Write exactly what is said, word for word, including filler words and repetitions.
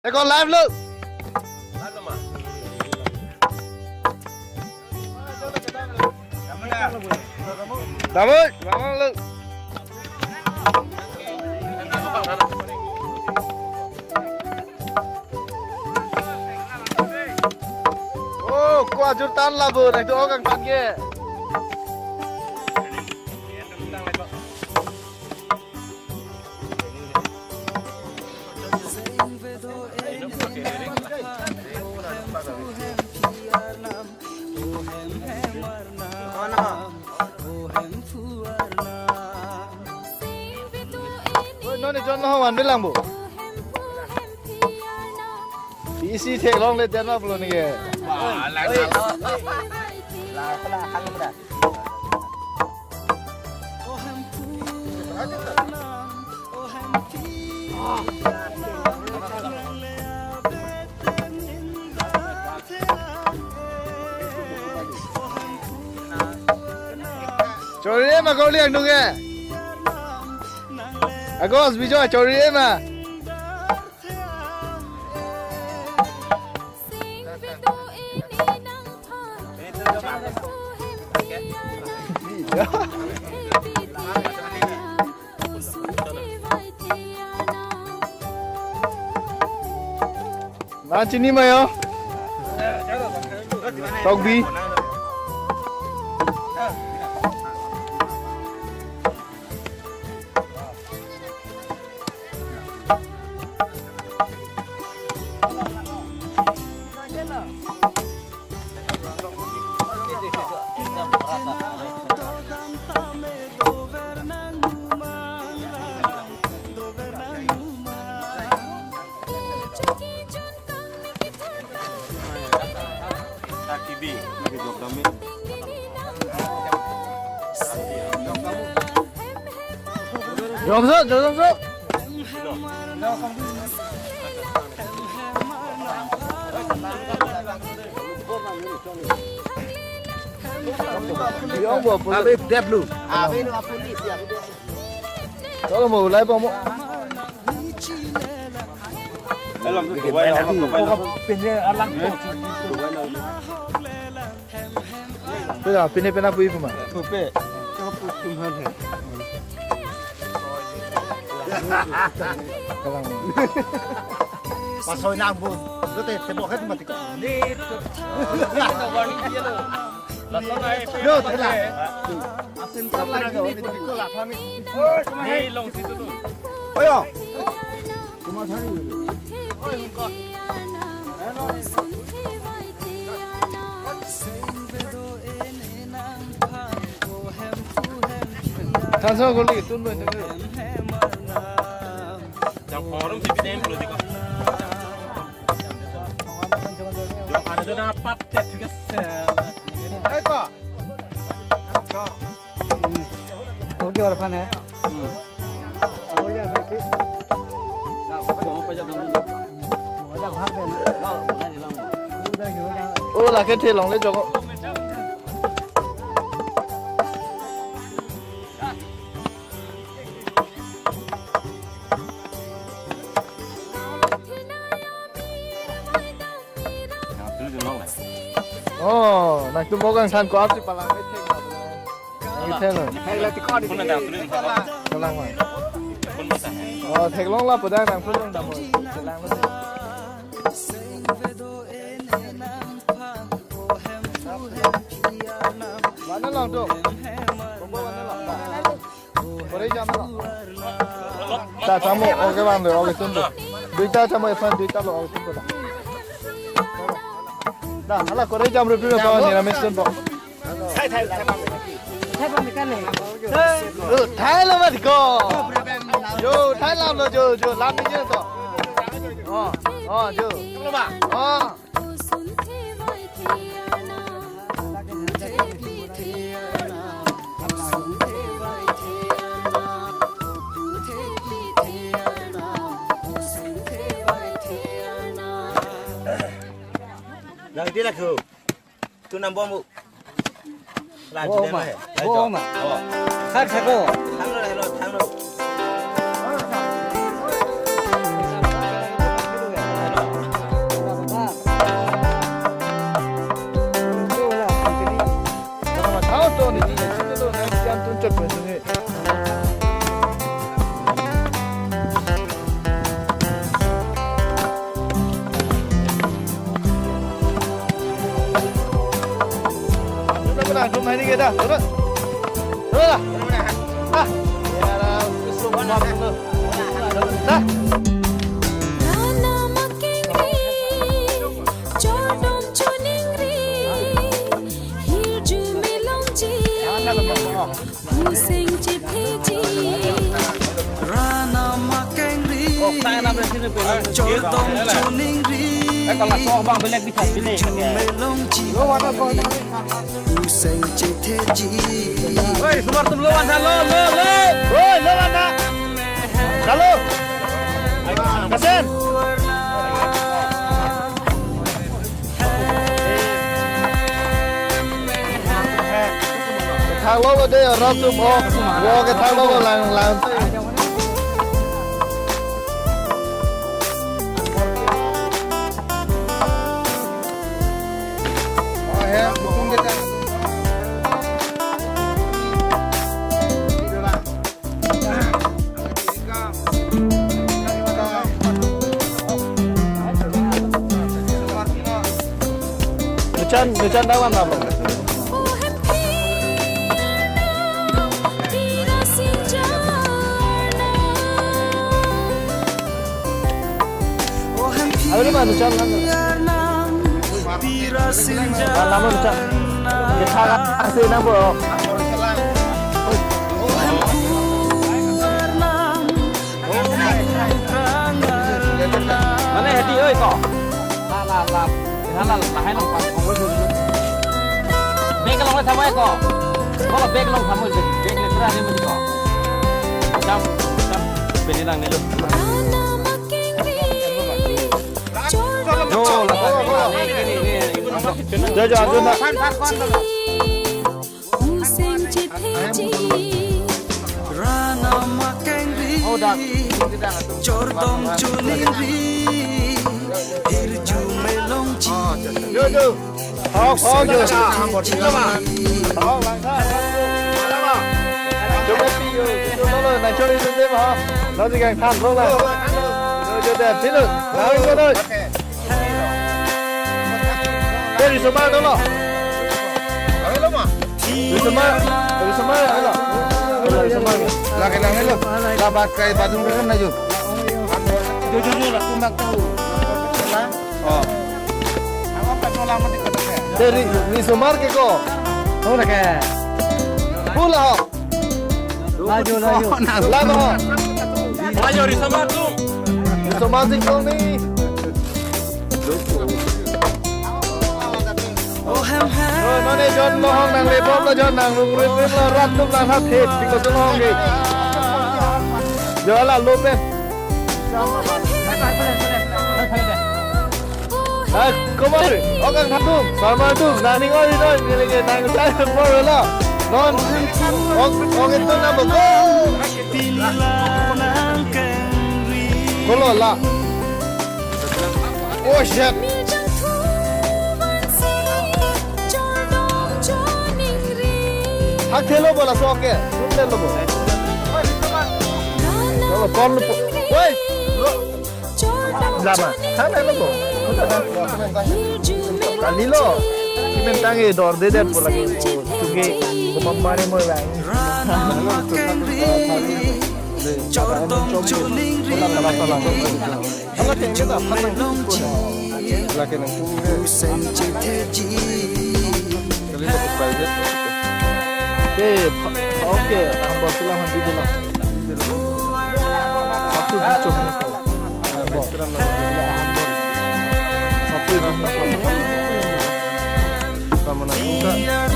Eko live lo. Damoi, damoi lo. Oh, ko ajur tan labur, itu orang tan ke. Oi, non ejon no van bilang bu. Isi theklongle den ma pulo neke. Chorre ma kau liang nung e. Agos Bijoy chorre ma. Na chini mayo. Tokbi. Jongso, jongso. Abi dep lu. Abi lu apu ni siap. Kalau mau live mau. Alam tu, alam tu. Pine alang tu. Pina, pina, pina pui kuma. Tupe. Kalang. Pasoi nang bu. Lu te te bohet mati ko. Yo, tela. Asin tela. Ni long situ tu. Oyo. Thanso goli tun bo tun. Jang forum si pinem lo diko. Jang ada na pat tet juga sel. Hai pa. Oke, orang mana? Oh, lake thelongle joko. Oh, nangtum bogang san ko apsi palang, eh, thek ma. Nang thek lo. Thek la tikon. Kalang ma. Oh, theklong la pu dang nangtum dam. Kalang lo. Mana lang tu? Bombo mana lang? Kore jam lo. Ta chamo, oke bang lo, oke tun lo. Duita chamo, ephan duita lo, oke tun lo. Da, hala kore jam rupi lo, kawan ni Ramesh tun lo. Thai, thai, thai, thai. Thai pang ni kan ni. Lo, thai lo mati ko. Yo, thai lam lo, jo, jo, lam ni je to. Oh, oh, jo. Oh. Lang di lagu. Tu nang bom bu. Bo ma. Bo ma. Oh. Sak sako. Thang lo, thang lo, thang lo. Sige dah, turun. Turun dah. Ah. Ya, dah, kusum bang dulu. Dah. Rana makengri, chordom choningri, hirjume longji, huseng chetheji. Rana makengri, chordom choningri, hirjume longji, huseng chetheji. Oi, sumar tum lo wan sa, lo, lo, lo. Oi, lo wan na. Halo. Kasen. Thang lo lo de, rat tum ho. Wo ke thang lo lo lang lang. Nuchan, nuchan dawan apa? Alo, di mana, Chan? Mana, mana, Chan? Kita kasih nang, bro. Mana hati, oi, kok? La, la, la. La, la, la, hai lang, pas, kong, oi, oi. Bag along le thamai, kok. Kok bag along thamai, bag, bag le pura ni mati, kok. Jam, jam. Pini lang ni lo. Jo, la, la, la. Jo, jo, jo, jo. Huseng chetheji. Rana makengri. Chordom choningri. Hirjume longji. Jo, jo. Hok, hok, jo. Hok, lang sa. Hok, lang sa. Coba pi, jo. Coba lo, na chori tu deh, ha. Lo, di gang than, lo, la. Jo, jo, deh, sini. Lang, jo, jo. Dari semua tu, lo. Kami lo, ma. Dari semua, dari semua, ya, lo. Dari semua. Lagi nang lo. Lah, bat kai, batung kan, na, jo. Jo, jo, jo, lah, tumbak tahu. Oh. Dari, risomar ke ko? Oh, na ke. Pula ho. Laju, laju. Lama ho. Laju, risomar tu. Risomar sing kong ni. Oh, non e jon lohong nang lebok lo, jon nang lungrit lo, rat tum lang hat het, sing lo tum lohong ke. Jo la lo pen. Ah, kumar, ok ang thatum, sarmar tum, nang ning oi oi, nilege nang sa por la. Non, ok, ok itu na beko. Kolo la. Oh shit. Hak thelo bola so ke. Thelo bo. Lo pon lo. Woi. Lama. Thang thelo bo. Kali lo. Mentang e dor de det bola ke. Tuge. Pemamare mo lang. Chordom choningri. Lake nang tum ke. Kali ko private. Oke, oke, hamba silang handi dulu. Satu bicho. Satu bicho. Sama nang tum ke.